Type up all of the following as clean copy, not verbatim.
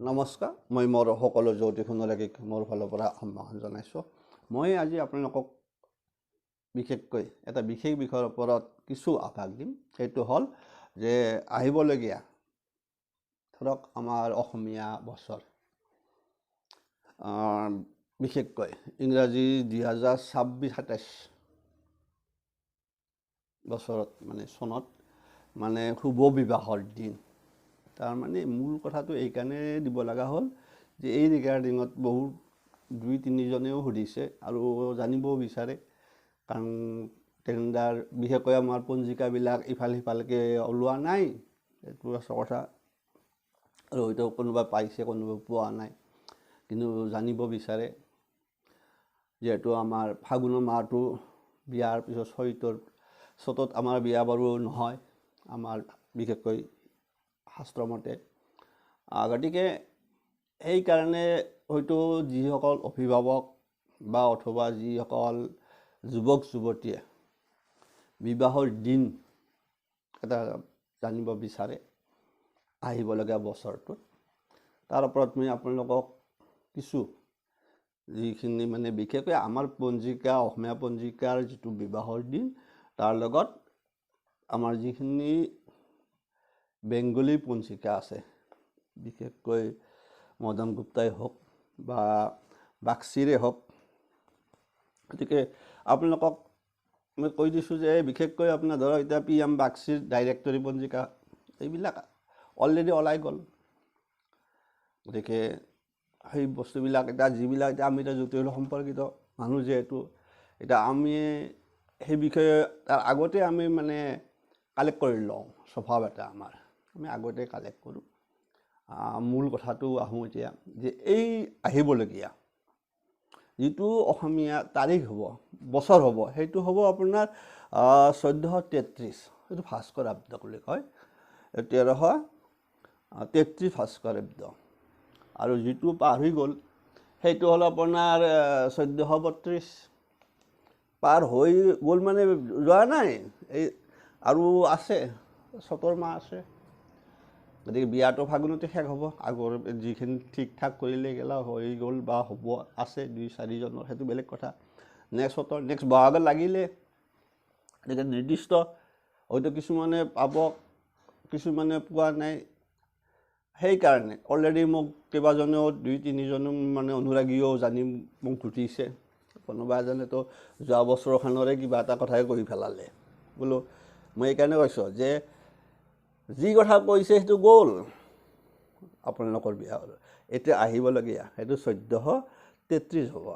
নমস্কাৰ, মই মোৰ সকলো জ্যোতিষ অনুৰাগীক মোৰ ফালৰ পৰা সম্ভাষণ জনাইছোঁ। মই আজি আপোনালোকক বিশেষকৈ এটা বিশেষ বিষয়ৰ ওপৰত কিছু আভাস দিম। সেইটো হ'ল যে আহিবলগীয়া ধৰক আমাৰ অসমীয়া বছৰ, বিশেষকৈ ইংৰাজী 2026-27 বছৰত মানে চনত মানে শুভ বিবাহৰ দিন। তাৰমানে মূল কথাটো এইকাৰণে দিব লগা হ'ল যে এই ৰিগাৰ্ডিঙত বহুত দুই তিনিজনেও সুধিছে আৰু জানিবও বিচাৰে। কাৰণ কেলেণ্ডাৰ বিশেষকৈ আমাৰ পঞ্জিকাবিলাক ইফাল সিফালকৈ ওলোৱা নাই, এইটো আচল কথা। আৰু হয়তো কোনোবা পাইছে, কোনোবা পোৱা নাই, কিন্তু জানিব বিচাৰে। যিহেতু আমাৰ ফাগুনৰ মাহটো বিয়াৰ পিছত চ'তত আমাৰ বিয়া বাৰু নহয়, আমাৰ বিশেষকৈ শাস্ত্ৰমতে। গতিকে সেইকাৰণে হয়তো যিসকল অভিভাৱক বা অথবা যিসকল যুৱক যুৱতীয়ে বিবাহৰ দিন এটা জানিব বিচাৰে আহিবলগীয়া বছৰটোত, তাৰ ওপৰত মই আপোনালোকক কিছু যিখিনি মানে বিশেষকৈ আমাৰ পঞ্জিকা, অসমীয়া পঞ্জিকাৰ যিটো বিবাহৰ দিন, তাৰ লগত আমাৰ যিখিনি বেংগলী পঞ্জিকা আছে, বিশেষকৈ মদন গুপ্তাই হওক বা বাক্সিৰে হওক, গতিকে আপোনালোকক মই কৈ দিছোঁ যে বিশেষকৈ আপোনাৰ ধৰক এতিয়া পি এম বাক্সিৰ ডাইৰেক্টৰী পঞ্জিকা এইবিলাক অলৰেডি ওলাই গ'ল। গতিকে সেই বস্তুবিলাক এতিয়া যিবিলাক এতিয়া আমি এতিয়া জ্যোতিষ সম্পৰ্কিত মানুহ যিহেতু, এতিয়া আমি সেই বিষয়ে তাৰ আগতে আমি মানে কালেক্ট কৰি লওঁ, স্বভাৱ এটা আমাৰ, আমি আগতে কালেক্ট কৰোঁ। মূল কথাটো আহোঁ এতিয়া যে এই আহিবলগীয়া যিটো অসমীয়া তাৰিখ হ'ব, বছৰ হ'ব, সেইটো হ'ব আপোনাৰ 1433, সেইটো ভাস্কৰ আব্দ বুলি কয়, 1333 ভাস্কৰ আব্দ। আৰু যিটো পাৰ হৈ গ'ল সেইটো হ'ল আপোনাৰ 1432, পাৰ হৈ গ'ল মানে যোৱা নাই, এই আৰু আছে চ'তৰ মাহ আছে। গতিকে বিয়াটো ফাগুনতে শেষ হ'ব, আগৰ যিখিনি ঠিক ঠাক কৰিলে গেলা হৈ গ'ল বা হ'ব আছে দুই চাৰিজনৰ, সেইটো বেলেগ কথা। নেক্সট চ'তৰ, নেক্সট বহাগত লাগিলে, গতিকে নিৰ্দিষ্ট হয়তো কিছুমানে পাব, কিছুমানে পোৱা নাই। সেইকাৰণে অলৰেডি মোক কেইবাজনেও, দুই তিনিজনো মানে অনুৰাগীও জানি মোক সুধিছে। কোনোবা এজনেতো যোৱা বছৰখনৰে কিবা এটা কথাই কৈ পেলালে। বোলো মই এইকাৰণে কৈছোঁ যে যি কথা কৈছে সেইটো গ'ল আপোনালোকৰ বিয়া হ'ল, এতিয়া আহিবলগীয়া সেইটো 1433 হ'ব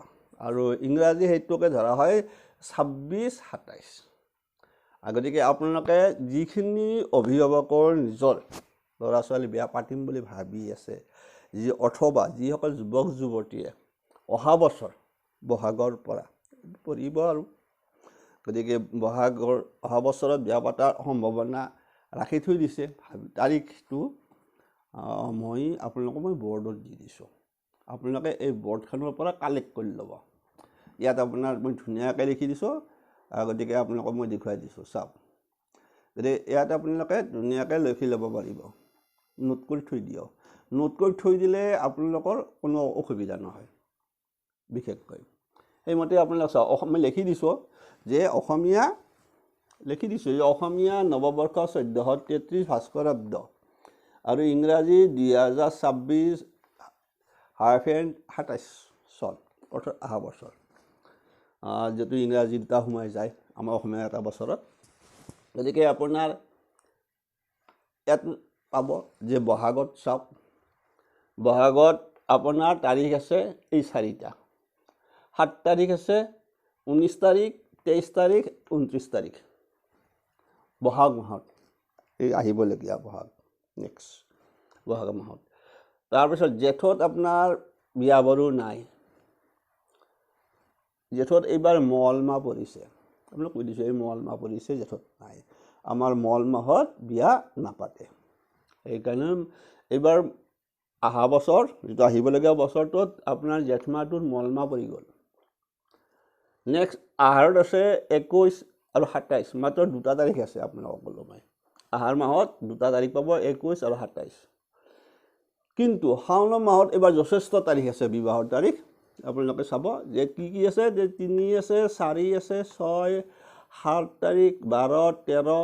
আৰু ইংৰাজী সেইটোকে ধৰা হয় 26-27। গতিকে আপোনালোকে যিখিনি অভিভাৱকৰ নিজৰ ল'ৰা ছোৱালী বিয়া পাতিম বুলি ভাবি আছে, যি অথবা যিসকল যুৱক যুৱতীয়ে অহা বছৰ বহাগৰ পৰা পঢ়িব আৰু, গতিকে বহাগৰ অহা বছৰত বিয়া পতাৰ সম্ভাৱনা ৰাখি থৈ দিছে, তাৰিখটো মই আপোনালোকক মই বৰ্ডত দি দিছোঁ, আপোনালোকে এই বৰ্ডখনৰ পৰা কালেক্ট কৰি ল'ব। ইয়াত আপোনাৰ মই ধুনীয়াকৈ লিখি দিছোঁ, গতিকে আপোনালোকক মই দেখুৱাই দিছোঁ, চাওক। গতিকে ইয়াত আপোনালোকে ধুনীয়াকৈ লিখি ল'ব পাৰিব, নোট কৰি থৈ দিয়ক। নোট কৰি থৈ দিলে আপোনালোকৰ কোনো অসুবিধা নহয় বিশেষকৈ। সেইমতে আপোনালোক চাওক, মই লিখি দিছোঁ যে অসমীয়া লিখি দিছোঁ যে অসমীয়া নৱবৰ্ষ 1433 ভাস্কৰাব্দ আৰু ইংৰাজী 2026-27 চন, অৰ্থাৎ অহা বছৰ, যিটো ইংৰাজী দুটা সোমাই যায় আমাৰ অসমীয়া এটা বছৰত। গতিকে আপোনাৰ ইয়াত পাব যে বহাগত চাওক, বহাগত আপোনাৰ তাৰিখ আছে এই চাৰিটা, 7 তাৰিখ আছে, 19 তাৰিখ, 23 তাৰিখ, 29 তাৰিখ বহাগ মাহত, এই আহিবলগীয়া বহাগ, নেক্সট বহাগ মাহত। তাৰপিছত জেঠত আপোনাৰ বিয়া বাৰু নাই, জেঠত এইবাৰ মল মাহ পৰিছে, আপোনাক কৈ দিছোঁ, এই মল মাহ পৰিছে, জেঠত নাই, আমাৰ মল মাহত বিয়া নাপাতে। সেইকাৰণে এইবাৰ অহা বছৰ যিটো আহিবলগীয়া বছৰটোত আপোনাৰ জেঠ মাহটোত মল মাহ পৰি গ'ল। নেক্সট আহাৰত আছে 21 আৰু 27, মাত্ৰ দুটা তাৰিখ আছে আপোনালোকক ক'লোঁ মই। আহাৰ মাহত দুটা তাৰিখ পাব, 21 আৰু 27। কিন্তু শাওণ মাহত এইবাৰ যথেষ্ট তাৰিখ আছে বিবাহৰ তাৰিখ। আপোনালোকে চাব যে কি কি আছে, যে 3 আছে, 4 আছে, 6, 7 তাৰিখ, 12, 13,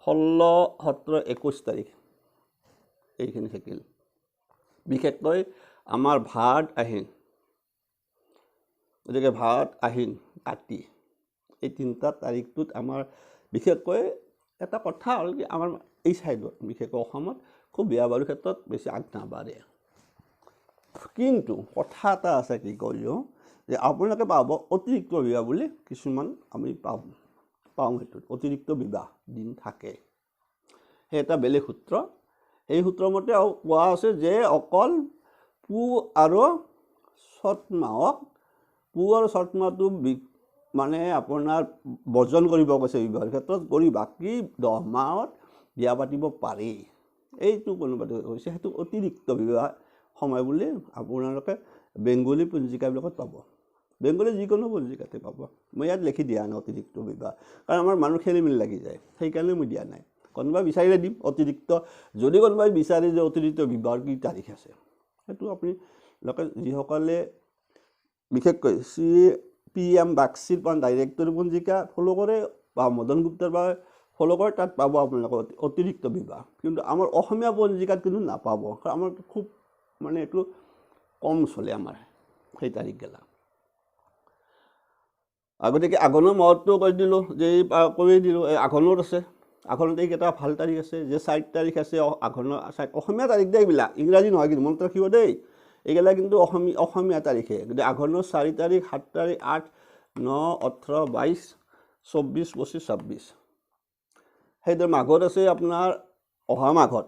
16, 17, 21 তাৰিখ এইখিনি থাকিল। বিশেষকৈ আমাৰ ভাদ আহিন, গতিকে ভাদ আহিন কাতি এই 3টা তাৰিখটোত আমাৰ বিশেষকৈ এটা কথা হ'ল কি, আমাৰ এই ছাইডত বিশেষকৈ অসমত খুব বিয়া বাৰুৰ ক্ষেত্ৰত বেছি আগ নাবাঢ়ে। কিন্তু কথা এটা আছে, কি কৰিলোঁ যে আপোনালোকে পাব অতিৰিক্ত বিবাহ বুলি কিছুমান আমি পাওঁ, সেইটোত অতিৰিক্ত বিবাহ দিন থাকে, সেই এটা বেলেগ সূত্ৰ। সেই সূত্ৰ মতে কোৱা আছে যে অকল পুহ আৰু চ'ত মাহক, পুহ আৰু চ'ত মাহটো মানে আপোনাৰ বৰ্জন কৰিব কৈছে বিবাহৰ ক্ষেত্ৰত, কৰি বাকী 10 মাহত বিয়া পাতিব পাৰি। এইটো কোনোবাটো হৈছে, সেইটো অতিৰিক্ত বিবাহ সময় বুলি আপোনালোকে বেংগলী পঞ্জিকাবিলাকত পাব, বেংগলী যিকোনো পঞ্জিকাতে পাব। মই ইয়াত লিখি দিয়া নাই অতিৰিক্ত বিবাহ, কাৰণ আমাৰ মানুহ খেলি মেলি লাগি যায়, সেইকাৰণে মই দিয়া নাই। কোনোবাই বিচাৰিলে দিম অতিৰিক্ত, যদি কোনোবাই বিচাৰে যে অতিৰিক্ত বিবাহৰ কি তাৰিখ আছে, সেইটো আপোনালোকে যিসকলে বিশেষকৈ চি পি এম বাক্সিৰ পৰা ডাইৰেক্টৰী পঞ্জিকা ফ'ল' কৰে বা মদন গুপ্তাৰ পৰা ফ'ল' কৰে, তাত পাব আপোনালোকৰ অতিৰিক্ত বিবাহ। কিন্তু আমাৰ অসমীয়া পঞ্জিকাত কিন্তু নাপাব, কাৰণ আমাৰ খুব মানে এইটো কম চলে আমাৰ সেই তাৰিখগিলা। গতিকে আঘোণৰ মাহতটো কৈ দিলোঁ যে কৈয়ে দিলোঁ, এই আঘোণত আছে, আঘোণত এইকেইটা ভাল তাৰিখ আছে যে 4 তাৰিখ আছে আঘোণৰ, অসমীয়া তাৰিখ দেই এইবিলাক, ইংৰাজী নহয় কিন্তু মনত ৰাখিব দেই, এইগিলা কিন্তু অসমীয়া তাৰিখে। গতিকে আঘোণৰ 4 তাৰিখ, 7 তাৰিখ, 8, 9, 18, 22, 24, 25, 26। সেইদৰে মাঘত আছে আপোনাৰ অহা মাঘত,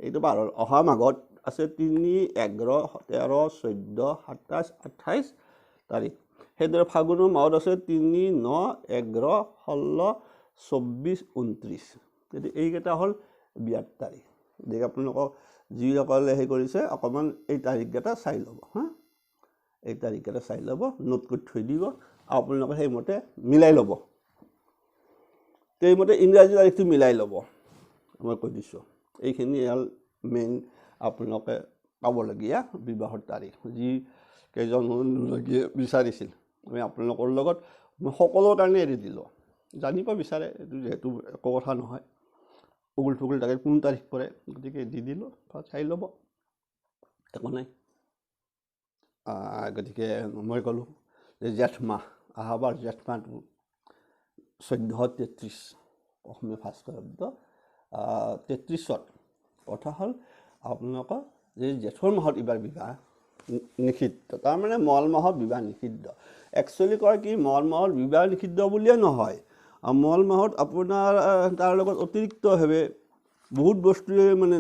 এইটো পাৰ হ'ল, অহা মাঘত আছে 3, 11, 13, 14, 27, 28 তাৰিখ। সেইদৰে ফাগুনৰ মাহত আছে 3, 9, 11, 16, 24, 29। গতিকে এইকেইটা হ'ল বিয়াৰ তাৰিখ। গতিকে আপোনালোকক যিসকলে সেই কৰিছে অকণমান এই তাৰিখকেইটা চাই ল'ব, হা, এই তাৰিখকেইটা চাই ল'ব, নোট কৰি থৈ দিব আৰু আপোনালোকে সেইমতে মিলাই ল'ব, সেইমতে ইংৰাজী তাৰিখটো মিলাই ল'ব। মই কৈ দিছোঁ এইখিনি হ'ল মেইন আপোনালোকে পাবলগীয়া বিবাহৰ তাৰিখ, যি কেইজন অনুৰাগীয়ে বিচাৰিছিল। আমি আপোনালোকৰ লগত মই সকলোৰ কাৰণে এৰি দিলোঁ, জানিব বিচাৰে এইটো যিহেতু একো কথা নহয়, উগুল থুগুল তাকে কোন তাৰিখ পৰে, গতিকে দি দিলোঁ, চাই ল'ব, একো নাই। গতিকে মই ক'লোঁ যে জেঠ মাহ, অহাবাৰ জেঠ মাহটো 1433 অসমীয়া ভাস্কৰাব্দ 33ত কথা হ'ল আপোনালোকৰ যে জেঠৰ মাহত এইবাৰ বিবাহ নিষিদ্ধ, তাৰমানে মল মাহত বিবাহ নিষিদ্ধ। একচুৱেলি কয় কি, মল মাহত বিবাহ নিষিদ্ধ বুলিয়ে নহয়, মল মাহত আপোনাৰ তাৰ লগত অতিৰিক্তভাৱে বহুত বস্তুৱে মানে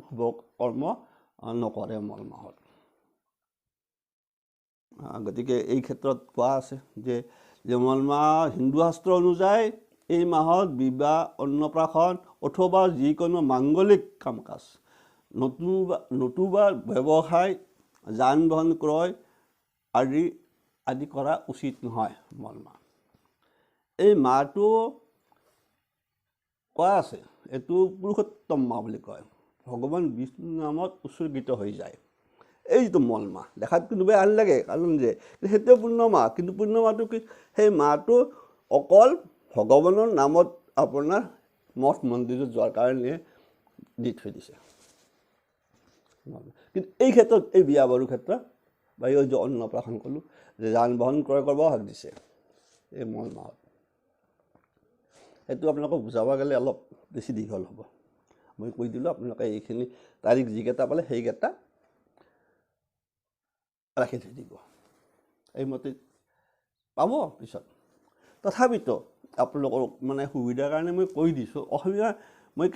শুভ কৰ্ম নকৰে মল মাহত। গতিকে এই ক্ষেত্ৰত কোৱা আছে যে মল মাহ হিন্দু শাস্ত্ৰ অনুযায়ী এই মাহত বিবাহ, অন্নপ্ৰাশন অথবা যিকোনো মাংগলিক কাম কাজ, নতুবা ব্যৱসায়, যান বাহন ক্ৰয় আদি আদি কৰা উচিত নহয় মল মাহ। এই মাহটো কোৱা আছে এইটো পুৰুষোত্তম মাহ বুলি কয়, ভগৱান বিষ্ণুৰ নামত উৎসৰ্গিত হৈ যায় এই যিটো মল মাহ। দেখাত কিন্তু বেয়া লাগে, কাৰণ যে সেইটোৱে পূৰ্ণ মাহ, কিন্তু পূৰ্ণ মাহটো কি, সেই মাহটো অকল ভগৱানৰ নামত আপোনাৰ মঠ মন্দিৰত যোৱাৰ কাৰণে দি থৈ দিছে। কিন্তু এই ক্ষেত্ৰত, এই বিয়া বাৰুৰ ক্ষেত্ৰত বা এই যে অন্নপ্ৰাশন ক'লোঁ যে যান বাহন ক্ৰয় কৰিব হাক দিছে এই মল মাহত। সেইটো আপোনালোকক বুজাব গ'লে অলপ বেছি দীঘল হ'ব, মই কৈ দিলোঁ আপোনালোকে এইখিনি তাৰিখ যিকেইটা পালে সেইকেইটা ৰাখি থৈ দিব, এইমতে পাব পিছত। তথাপিতো আপোনালোকৰ মানে সুবিধাৰ কাৰণে মই কৈ দিছোঁ, অসমীয়া মই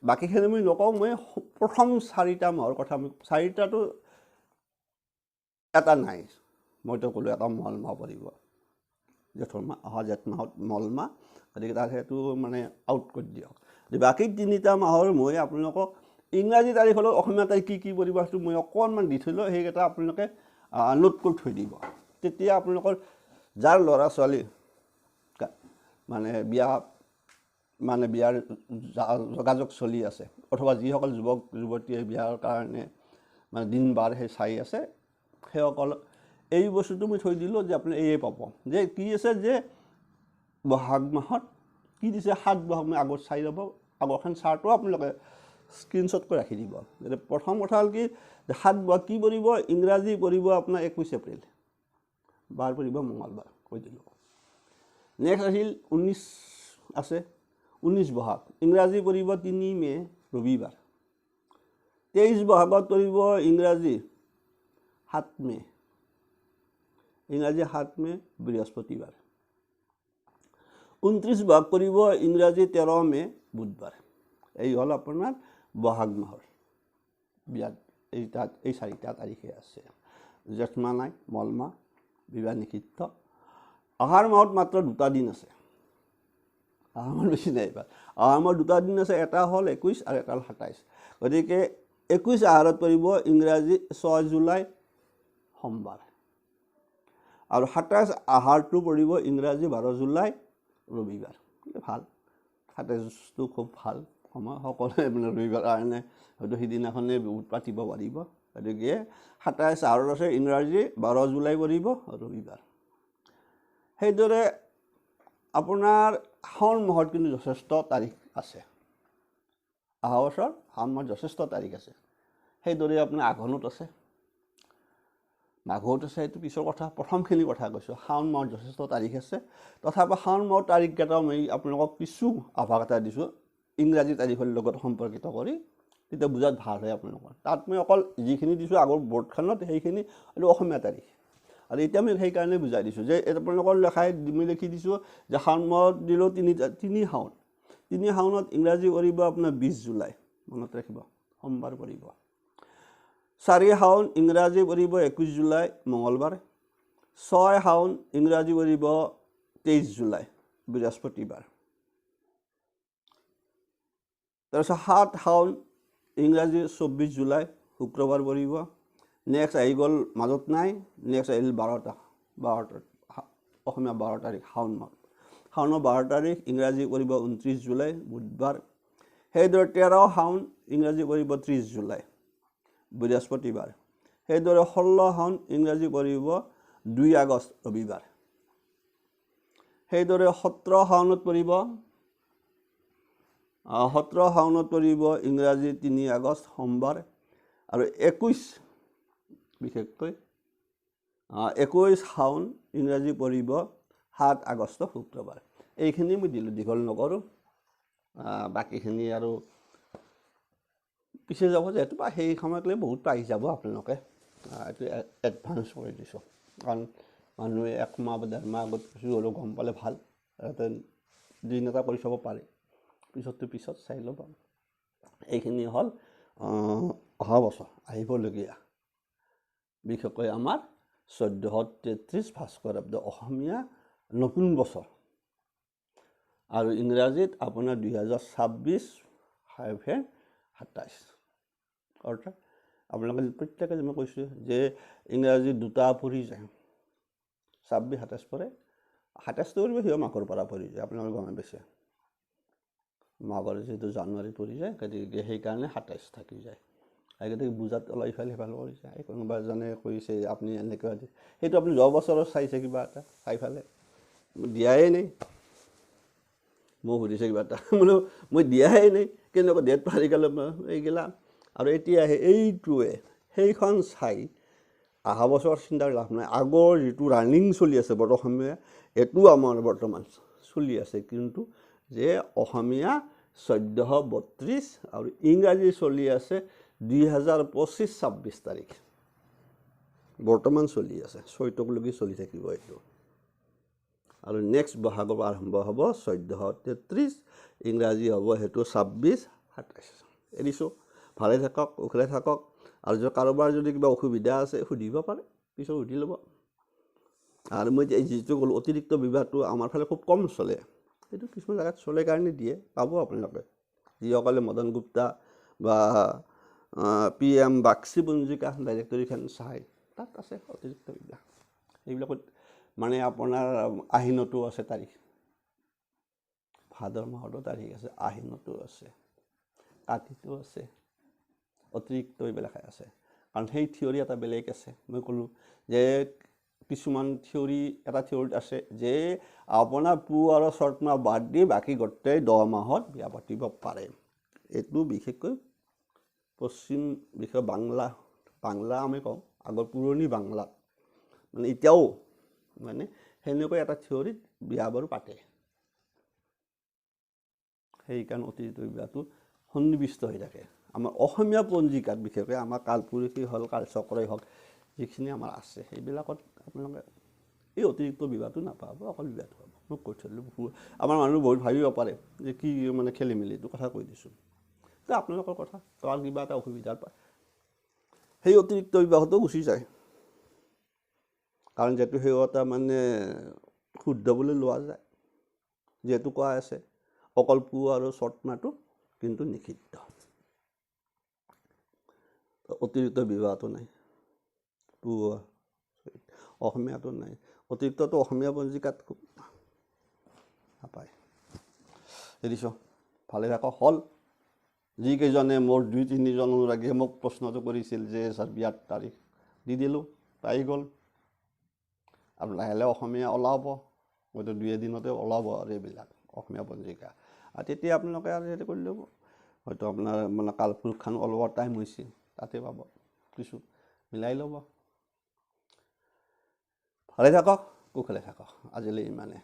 বাকীখিনি মই নকওঁ, মই প্ৰথম 4টা মাহৰ কথা, মই 4টাটো এটা নাই, মইতো ক'লোঁ এটা মল মাহ পৰিব, জেঠৰ মাহ, অহা জেঠ মাহত মল মাহ, গতিকে তাত সেইটো মানে আউট কৰি দিয়ক। বাকী 3টা মাহৰ মই আপোনালোকক ইংৰাজী তাৰিখ হ'লেও অসমীয়া তাৰিখ কি কি পৰিব সেইটো মই অকণমান দি থৈ লওঁ, সেইকেইটা আপোনালোকে নোট কৰি থৈ দিব। তেতিয়া আপোনালোকৰ যাৰ ল'ৰা ছোৱালী মানে বিয়া মানে বিয়াৰ যোগাযোগ চলি আছে অথবা যিসকল যুৱক যুৱতীয়ে বিয়াৰ কাৰণে মানে দিন বাৰ সেই চাই আছে, সেইসকল এই বস্তুটো মই থৈ দিলোঁ যে আপুনি এয়ে পাব যে কি আছে যে বহাগ মাহত কি দিছে 7 বহাগ। মই আগত চাই ল'ব, আগৰখন চাৰ্টটো আপোনালোকে স্ক্ৰীনশ্বট কৰি ৰাখি দিব। গতিকে প্ৰথম কথা হ'ল কি যে 7 বহাগ কি পৰিব, ইংৰাজী পৰিব আপোনাৰ 21 এপ্ৰিল, বাৰ পৰিব মঙলবাৰ, কৈ দিলোঁ। নেক্সট আহিল 19 আছে, 19 বহাগ ইংৰাজী পৰিব 3 মে' ৰবিবাৰ। 23 বহাগত পৰিব ইংৰাজী 7 মে', ইংৰাজী 7 মে' বৃহস্পতিবাৰ। 29 বহাগ পৰিব ইংৰাজী 13 মে' বুধবাৰ। এই হ'ল আপোনাৰ বহাগ মাহৰ বিয়াত এই 4টা তাৰিখে আছে। জেঠ মাহ নাই, মলমাহ, বিবাহ নিষিদ্ধ। আহাৰ মাহত মাত্ৰ 2টা দিন আছে, আহাৰ মাহত বেছি নাই এইবাৰ। আহাৰ মাহত 2টা দিন আছে, এটা হ'ল 21 আৰু এটা হ'ল 27। গতিকে 21 আহাৰত পৰিব ইংৰাজী 6 জুলাই সোমবাৰ, আৰু 27 আহাৰটো পৰিব ইংৰাজী 12 জুলাই ৰবিবাৰ। ভাল, 27টো খুব ভাল সময়, সকলোৱে মানে ৰবিবাৰ কাৰণে হয়তো সিদিনাখনে বহুত পাতিব পাৰিব। গতিকে 27 আহাৰত আছে ইংৰাজী 12 জুলাই পৰিব ৰবিবাৰ। সেইদৰে আপোনাৰ শাওণ মাহত কিন্তু যথেষ্ট তাৰিখ আছে, অহা বছৰ শাওণ মাহত যথেষ্ট তাৰিখ আছে। সেইদৰে আপোনাৰ আঘোণত আছে, মাঘত আছে, এইটো পিছৰ কথা, প্ৰথমখিনি কথা কৈছোঁ। শাওণ মাহত যথেষ্ট তাৰিখ আছে, তথাপি শাওণ মাহৰ তাৰিখকেইটা মই আপোনালোকক কিছু আভাস এটা দিছোঁ ইংৰাজী তাৰিখৰ লগত সম্পৰ্কিত কৰি, তেতিয়া বুজাত ভাল হয় আপোনালোকৰ। তাত মই অকল যিখিনি দিছোঁ আগৰ বৰ্ডখনত সেইখিনি এইটো অসমীয়া তাৰিখ, আৰু এতিয়া মই সেইকাৰণে বুজাই দিছোঁ যে আপোনালোকৰ লেখাই মই লিখি দিছোঁ যে শাওণ মাহত দিলেও তিনি শাওণ, তিনি শাওণত ইংৰাজী কৰিব আপোনাৰ 20 জুলাই, মনত ৰাখিব সোমবাৰ পৰিব। 4 শাওণ ইংৰাজী পৰিব 21 জুলাই মঙলবাৰ। 6 শাওণ ইংৰাজী পৰিব 23 জুলাই বৃহস্পতিবাৰ। তাৰপিছত 7 শাওণ ইংৰাজী 24 জুলাই শুক্ৰবাৰ পৰিব। নেক্সট আহি গ'ল মাজত নাই, নেক্সট আহিল 12টা অসমীয়া 12 তাৰিখ শাওণ মাহ, শাওণৰ 12 তাৰিখ ইংৰাজী পৰিব 29 জুলাই বুধবাৰ। সেইদৰে 13 শাওণ ইংৰাজী পৰিব 30 জুলাই বৃহস্পতিবাৰ। সেইদৰে 16 শাওণ ইংৰাজী পৰিব 2 আগষ্ট ৰবিবাৰ। সেইদৰে 17 শাওণত পৰিব 17 শাওণত পৰিব ইংৰাজী 3 আগষ্ট সোমবাৰ। আৰু 21 বিশেষকৈ 21 শাওণ ইংৰাজী পৰিব 7 আগষ্ট শুক্ৰবাৰ। এইখিনি মই দিলোঁ, দীঘল নকৰোঁ, বাকীখিনি আৰু পিছে যাব যিহেতু বা সেই সময়তলৈ বহুত পাই যাব আপোনালোকে। এইটো এডভান্স কৰি দিছোঁ, কাৰণ মানুহে 1 মাহ বা 1.5 মাহ আগত কিছু হ'লেও গম পালে ভাল, তাতে দিন এটা কৰি চাব পাৰে, পিছতটো পিছত চাই ল'ব। এইখিনি হ'ল অহা বছৰ আহিবলগীয়া বিশেষকৈ আমাৰ 1433 ভাস্কৰ আব্দ অসমীয়া নতুন বছৰ, আৰু ইংৰাজীত আপোনাৰ 2026-27। অৰ্থাৎ আপোনালোকে প্ৰত্যেকে মই কৈছোঁ যে ইংৰাজী 2টা পৰি যায়, 26 27 পৰে, 27টো পৰিব সিও মাঘৰ পৰা পৰি যায়, আপোনালোকে গমে পাইছে। মাঘৰ যিহেতু জানুৱাৰী পৰি যায়, গতিকে সেইকাৰণে 27 থাকি যায়। গতিকে বুজাত অলপ ইফাল সিফাল কৰি যায়। কোনোবা এজনে কৈছে আপুনি এনেকুৱা, সেইটো আপুনি যোৱা বছৰত চাইছে কিবা এটা চাই ফালে দিয়াই নাই, মোক সুধিছে কিবা এটা, বোলো মই দিয়াই নাই, কেনেকুৱা ডেট পাৰি গ'লে এইগিলা। আৰু এতিয়া এইটোৱে সেইখন চাই অহা বছৰ চিন্তাৰ লাভ নাই। আগৰ যিটো ৰানিং চলি আছে বৰ্তমান, এইটো আমাৰ বৰ্তমান চলি আছে কিন্তু যে অসমীয়া 1432 আৰু ইংৰাজী চলি আছে 2025-26 তাৰিখ বৰ্তমান চলি আছে, চৈতকলৈকে চলি থাকিব এইটো। আৰু নেক্সট বহাগৰ পৰা আৰম্ভ হ'ব 1433, ইংৰাজী হ'ব সেইটো 26-27। এৰিছোঁ, ভালে থাকক, উখলে থাকক। আৰু যদি কাৰোবাৰ যদি কিবা অসুবিধা আছে সুধিব পাৰে, পিছত সুধি ল'ব। আৰু মই যিটো ক'লোঁ অতিৰিক্ত বিবাহটো আমাৰ ফালে খুব কম চলে, সেইটো কিছুমান জেগাত চলে কাৰণে দিয়ে, পাব আপোনালোকে। যিসকলে মদন গুপ্তা বা পি এম বাক্সি পঞ্জিকা ডাইৰেক্টৰীখন চাই, তাত আছে অতিৰিক্ত বিবাহ। সেইবিলাকত মানে আপোনাৰ আহিনতো আছে তাৰিখ। ভাদৰ মাহতো তাৰিখ আছে, আহিনতো আছে, কাতিতো আছে, অতিৰিক্ত এইবিলাক আছে। কাৰণ সেই থিয়ৰী এটা বেলেগ আছে। মই ক'লোঁ যে কিছুমান থিয়ৰী, এটা থিয়ৰীত আছে যে আপোনাৰ পুহ আৰু চ'ত মাহ বাদ দি বাকী গোটেই 10 মাহত বিয়া পাতিব পাৰে। এইটো বিশেষকৈ পশ্চিম, বিশেষ বাংলা, বাংলা আমি কওঁ আগৰ পুৰণি বাংলাত, মানে এতিয়াও মানে সেনেকৈ এটা থিয়ৰীত বিয়া বাৰু পাতে। সেইকাৰণে অতিৰিক্ত বিবাহটো সন্নিৱিষ্ট হৈ থাকে আমাৰ অসমীয়া পঞ্জিকাত। বিশেষকৈ আমাৰ কালপুৰুষেই হ'ল, কালচক্ৰই হওক, যিখিনি আমাৰ আছে সেইবিলাকত আপোনালোকে এই অতিৰিক্ত বিবাহটো নাপাব, অকল বিবাহটো পাব। মই কৈ থৈ দিলোঁ, আমাৰ মানুহ বহুত ভাবিব পাৰে যে কি মানে খেলি মেলি, এইটো কথা কৈ দিছোঁ। তো আপোনালোকৰ কথা, তাৰ কিবা এটা অসুবিধা পায় সেই অতিৰিক্ত বিবাহটো গুচি যায়, কাৰণ যিহেতু সেই এটা মানে শুদ্ধ বুলি লোৱা যায়, যিহেতু কোৱা আছে অকল পুহ আৰু চ'ত মাহটো কিন্তু নিষিদ্ধ, অতিৰিক্ত বিবাহটো নাই, পুহ অসমীয়াটো নাই, অতিৰিক্তটো অসমীয়া পঞ্জিকাত খুব নাপায়। এৰিছোঁ, ভালে থাকক। হ'ল যিকেইজনে মোৰ 2 3জন অনুৰাগীয়ে মোক প্ৰশ্নটো কৰিছিল যে ছাৰ বিয়াৰ তাৰিখ দি দিলোঁ, পাই গ'ল। আৰু লাহে লাহে অসমীয়া ওলাব, হয়তো 2 এদিনতে ওলাব আৰু এইবিলাক অসমীয়া পঞ্জিকা, আৰু তেতিয়া আপোনালোকে আৰু হেৰি কৰি ল'ব। হয়তো আপোনাৰ মানে কালপুৰুষখন ওলোৱাৰ টাইম হৈছে, তাতে পাব, কিছু মিলাই ল'ব। ভালে থাকক, কুশলে থাকক। আজিলৈ ইমানে।